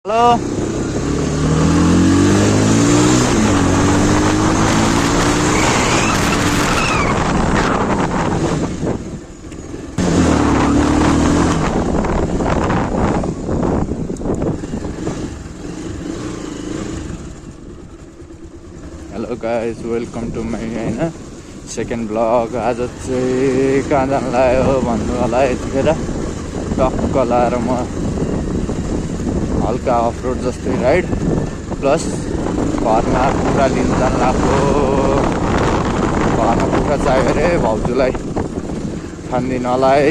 Hello hello guys, welcome to my होइन second blog. आज चाहिँ कहाँ जानु लाग्यो भन्नु होला। यतिखेर टक्क लाएर म हल्का अफ रोड जस्तै राइड प्लस घरमा कुखुरा लिनु जानु लाग्यो। घरमा कुखुरा चाहियो अरे भाउजूलाई खानिदिनलाई,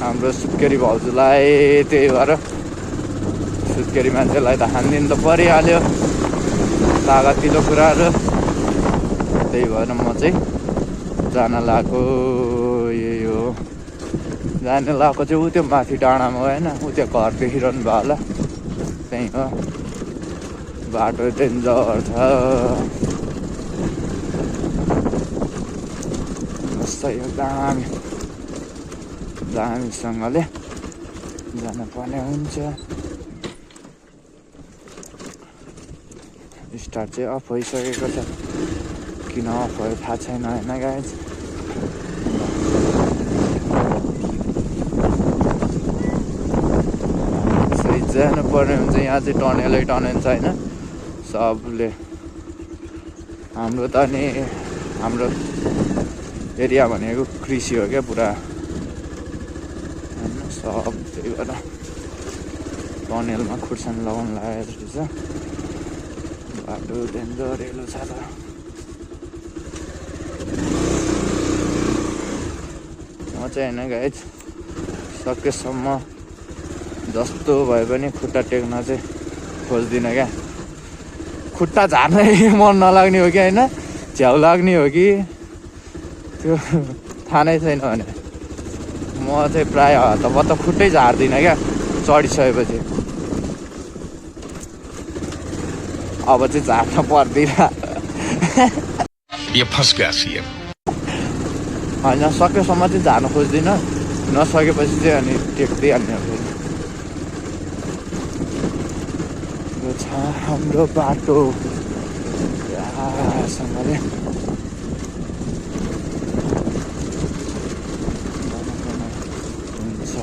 हाम्रो सुत्केरी भाउजूलाई। त्यही भएर सुत्केरी मान्छेलाई त खानिदिनु त परिहाल्यो, तागतिलो कुराहरू। त्यही भएर म चाहिँ जान लाग्यो। यही हो, जान लगाएको चाहिँ ऊ त्यो माथि डाँडामा होइन, ऊ त्यो घर देखिरहनु भयो होला, त्यही हो। बाटो डेन्जर छ, जस्तै यो दामीसँगले जानुपर्ने हुन्छ। स्टार्ट चाहिँ अफ भइसकेको छ, किन अफ भयो थाहा छैन होइन गाइज। सही जानु पर्ने हुन्छ। यहाँ चाहिँ टनेलै टनेल छ होइन सबले। हाम्रो त नि हाम्रो एरिया भनेको कृषि हो क्या पुरा होइन, सब त्यही भएर टनेलमा खुर्सानी लगाउनु लागेको रहेछ। बाटो डेन्जरेलो छ त। म चाहिँ होइन गाइज, सकेसम्म जस्तो भए पनि खुट्टा टेक्न चाहिँ खोज्दिनँ क्या। खुट्टा झार्नै मन नलाग्ने हो कि होइन, झ्याउ लाग्ने हो कि त्यो थाहा नै छैन भने म चाहिँ प्राय हतपत्त खुट्टै झार्दिनँ क्या चढिसकेपछि। अब चाहिँ झार्न पर्दैन होइन, सकेसम्म चाहिँ झार्न खोज्दिनँ, नसकेपछि चाहिँ अनि टेक्दै हाल्ने हो। यो छ हाम्रो बाटो सँगले। हुन्छ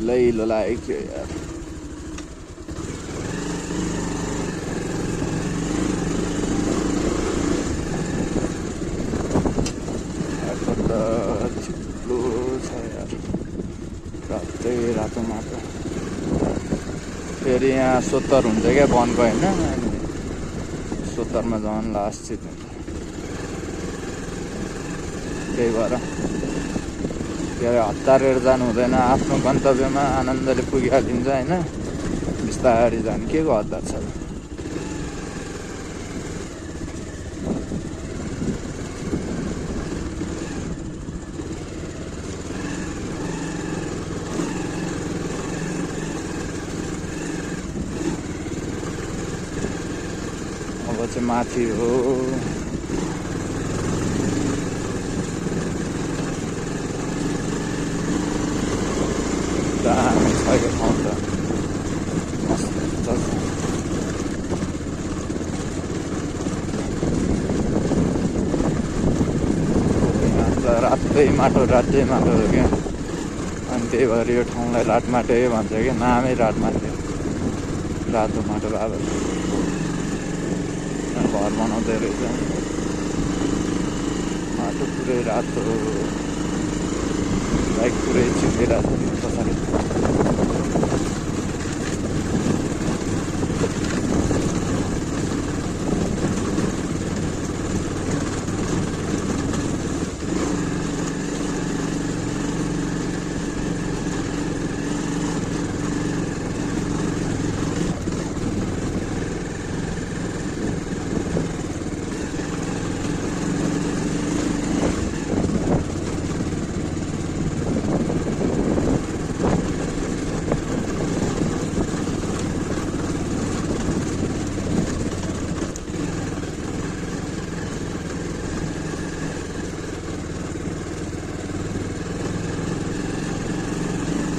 हिलो लाग्यो यार। चिप्लो छ यार, रातै रातो माटो। फेरि यहाँ सोत्तर हुन्छ क्या वनको होइन, अनि सोत्तरमा झन् लास्ट हुन्छ। त्यही भएर के अरे हतारेर जानु हुँदैन, आफ्नो गन्तव्यमा आनन्दले पुगिहालिन्छ होइन। बिस्तारै जानु, के को हतार छ। अब चाहिँ माथि हो, दामी छ यो ठाउँ त, मस्त छ। त्यही माटो रातै माटो हो क्या। अनि त्यही भएर यो ठाउँलाई रातमाटै भन्छ क्या, नामै रातमाटे, रातो माटो भएको घर बनाउँदै रहेछ। माटो पुरै रातो, बाइक पुरै चिप्लिरहेको छ पछाडि।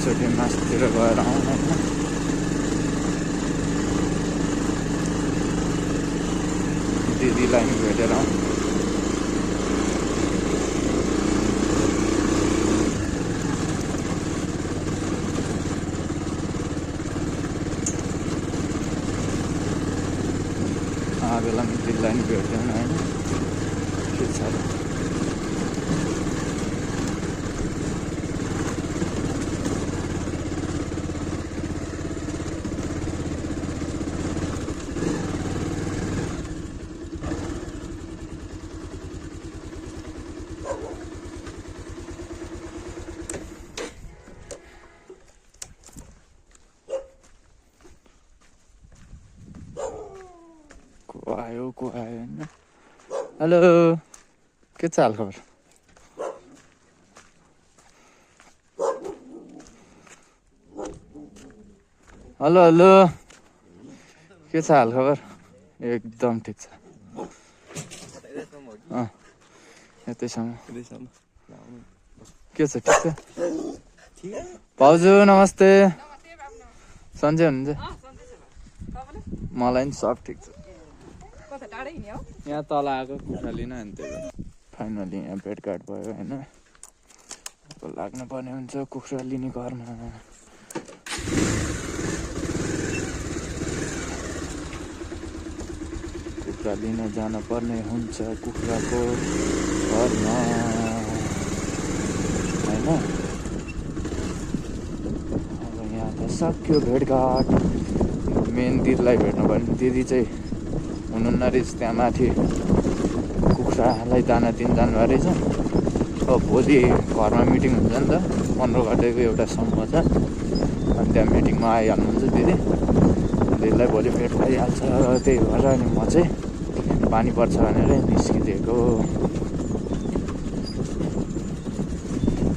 एकचोटि मासतिर गएर आउँ होइन। दिदीलाई पनि भेटेर आउँ। बेला पनि दिदीलाई पनि भेट्दैन होइन, के छ र। को आयो होइन। हेलो, के छ हालखबर? हेलो हेलो, के छ हालखबर? एकदम ठिक छ। यतैसम्म के छ? ठिक छ भाउजू, नमस्ते। सन्चै हुनुहुन्छ? मलाई पनि सब ठिक छ। यहाँ तल आएको कुखुरा लिन, अनि त्यही भएर फाइनली यहाँ भेटघाट भयो होइन। अब लाग्नु पर्ने हुन्छ कुखुरा लिने घरमा। कुखुरा लिन जान पर्ने हुन्छ कुखुराको घरमा होइन। अब यहाँ त सक्यो भेटघाट। मेन दिदीलाई भेट्नु पर्ने। दिदी चाहिँ हुनुहुन्न रहेछ त्यहाँ माथि, कुखुरालाई दाना दिन जानुभएको रहेछ। अब भोलि घरमा मिटिङ हुन्छ नि त, 15 गतेको एउटा समूह छ, अनि त्यहाँ मिटिङमा आइहाल्नुहुन्छ दिदी। दिदीलाई भोलि भेट भइहाल्छ। त्यही भएर अनि म चाहिँ पानी पर्छ भनेर निस्किदिएको।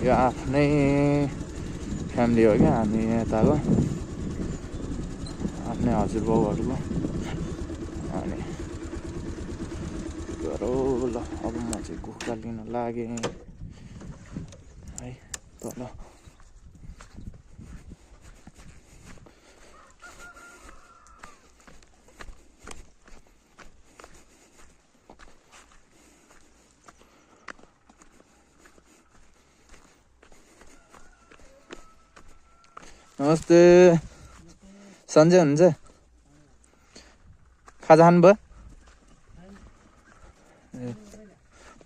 यो आफ्नै फ्यामिली हो क्या, हामी यताको आफ्नै हजुरबाउहरूको। अनि गरौँ ल। अब म चाहिँ कुखुरा लिन लागेँ है तल। नमस्ते, सन्चै हुनुहुन्छ? खाजा खानुभयो?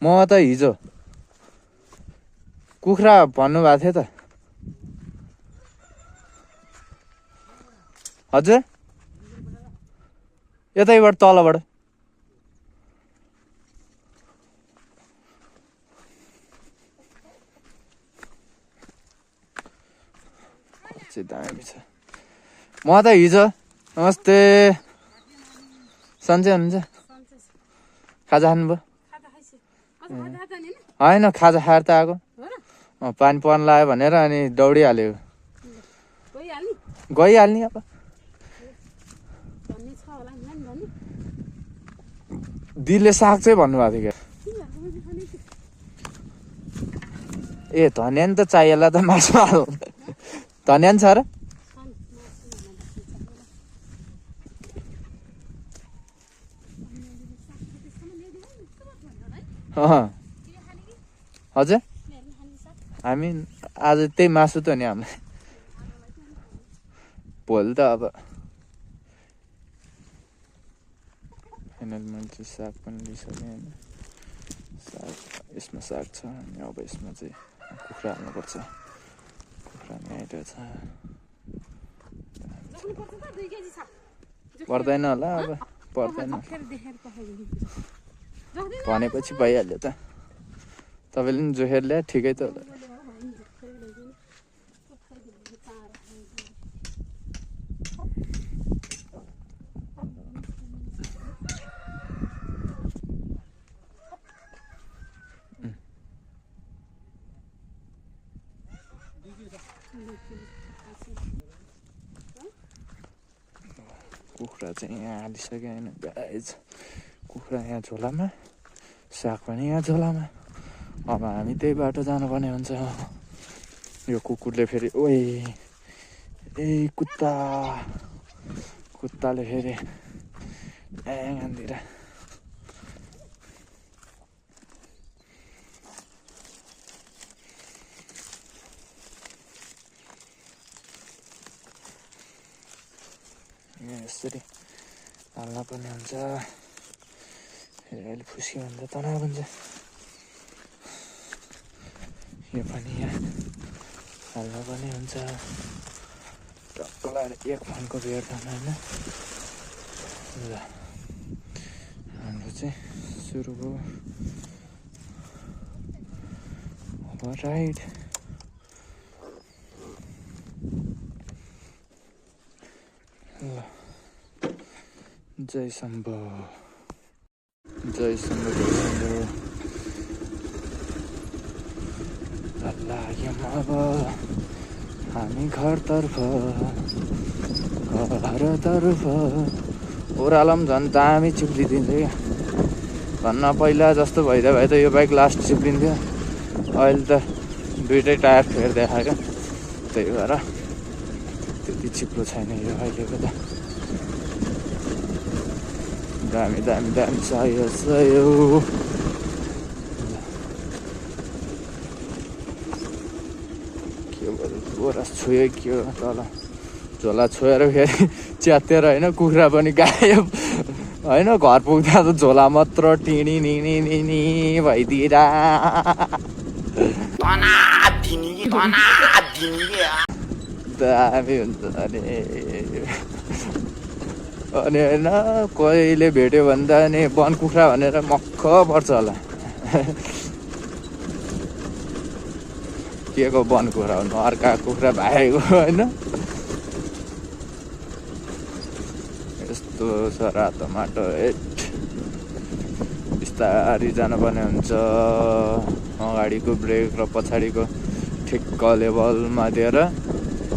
म त हिजो कुखुरा भन्नुभएको थियो त। हजुर, यतैबाट तलबाट। दामी छ। म त हिजो। नमस्ते, सन्चै हुनुहुन्छ? खाजा खानुभयो? होइन, खाजा खाएर त आएको। पानी पर्न लाग्यो भनेर अनि दौडिहाल्यो। गइहाल्ने अब। दिदीले साग चाहिँ भन्नुभएको थियो क्या। ए धनिया नि त चाहिएला त मासुमा हाल। धनिया नि छ र? हजुर, हामी आज त्यही मासु त नि हामीलाई भोलि त अब फाइनल मैले चाहिँ साग पनि लिइसकेँ होइन साग यसमा साग छ अनि अब यसमा चाहिँ कुखुरा हाल्नुपर्छ कुखुरा नि आइरहेछ पर्दैन होला अब पर्दैन भनेपछि भइहाल्यो त तपाईँले पनि जोखेर ल्याए ठिकै त होला कुखुरा चाहिँ यहाँ हालिसक्यो होइन गाइज कुखुरा यहाँ झोलामा साग पनि यहाँ झोलामा अब हामी त्यही बाटो जानुपर्ने हुन्छ यो कुकुरले फेरि ओइ ए कुत्ताले फेरि यहाँनिर यसरी हाल्न पर्ने हुन्छ फेरि अहिले फुस्क्यो भने त तनाव हुन्छ यो पनि यहाँ हाल्न पर्ने हुन्छ टक्क लगाएर एक फोनको बेर्दैन होइन ल हाम्रो चाहिँ सुरु भयो अब राइट ल जय शम्भो लाग्यौँ अब हामी घरतर्फ ओह्रालो पनि झन् दामी चिप्लिदिन्छ क्या भन्न पहिला जस्तो भइदियो भए त यो बाइक लास्ट चिप्लिन्थ्यो अहिले त दुइटै टायर फेरिदिएको क्या त्यही भएर त्यति चिप्लो छैन यो अहिलेको त दामी सयो के भयो बोरा छोयो के हो तल झोला छोएर फेरि च्यातेर होइन कुखुरा पनि गायब होइन घर पुग्दा त झोला मात्र टिनी निनी भइदिएर दामी हुन्छ अनि होइन कहिले भेट्यो भने त नि वन कुखुरा भनेर मक्ख पर्छ होला के को वन कुखुरा हो अर्का कुखुरा भागेको होइन यस्तो छ रातो माटो बिस्तारी जानुपर्ने हुन्छ अगाडिको ब्रेक र पछाडिको ठिक्क लेभलमा दिएर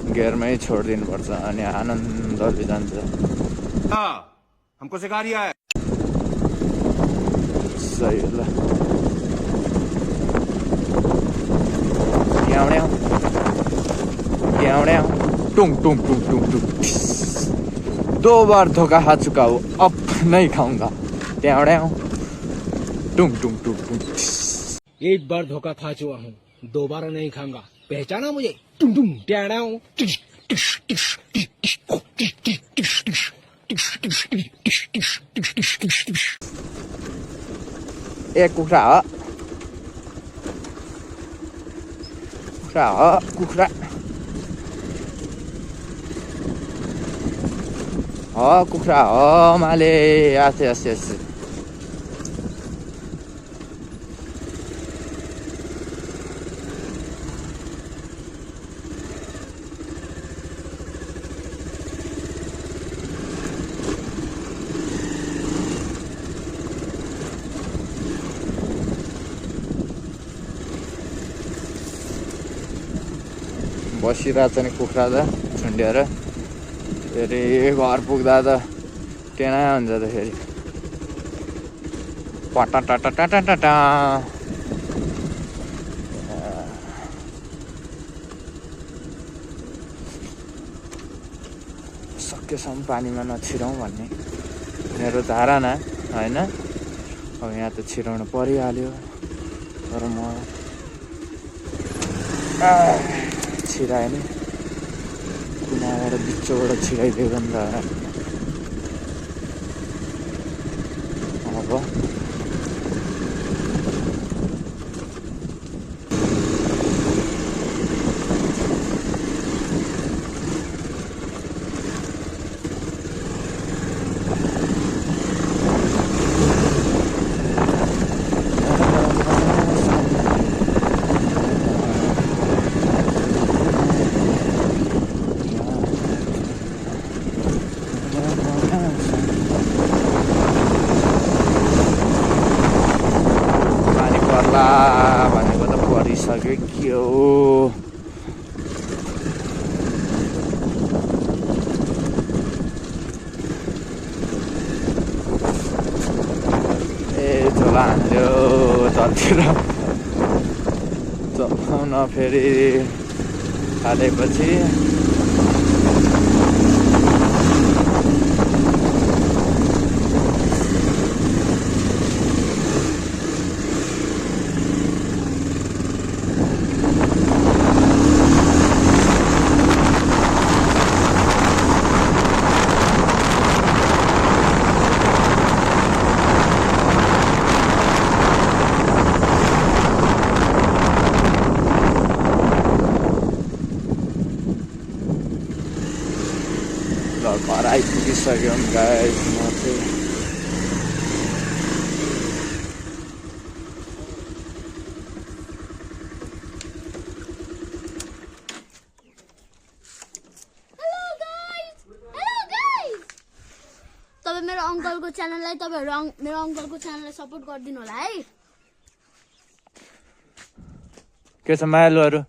गियरमै छोडिदिनुपर्छ अनि आनन्दले जान्छ हमको सिखा रिया है सही ल टुङ दो बार धोखा खा चुका हूँ अब नहीं खाऊंगा टुङ एक बार धोखा खा चुका हूँ दोबारा नहीं खाऊंगा पहचाना मुझे टुम टुम एक कुखुरा कुखुरा माले आसे बसिरहेको छ नि कुखुरा त झुन्ड्याएर फेरि घर पुग्दा त टेना हुन्छ त फेरि पटा सकेसम्म पानीमा नछिराउँ भन्ने मेरो धारणा होइन अब यहाँ त छिराउनु परिहाल्यो तर म छिरायो नि कुनाबाट बिचबाट छिराइदियो भने त अब भनेको त परिसक्यो के हो ए झोला हान्यो तलतिर चलाउन फेरि थालेपछि घर आइपुगिसक्यो गाइस म चाहिँ तपाईं मेरो अंकलको च्यानललाई तपाईहरु मेरो अंकलको च्यानललाई सपोर्ट गर्दिनु होला है के छ मायालुहरु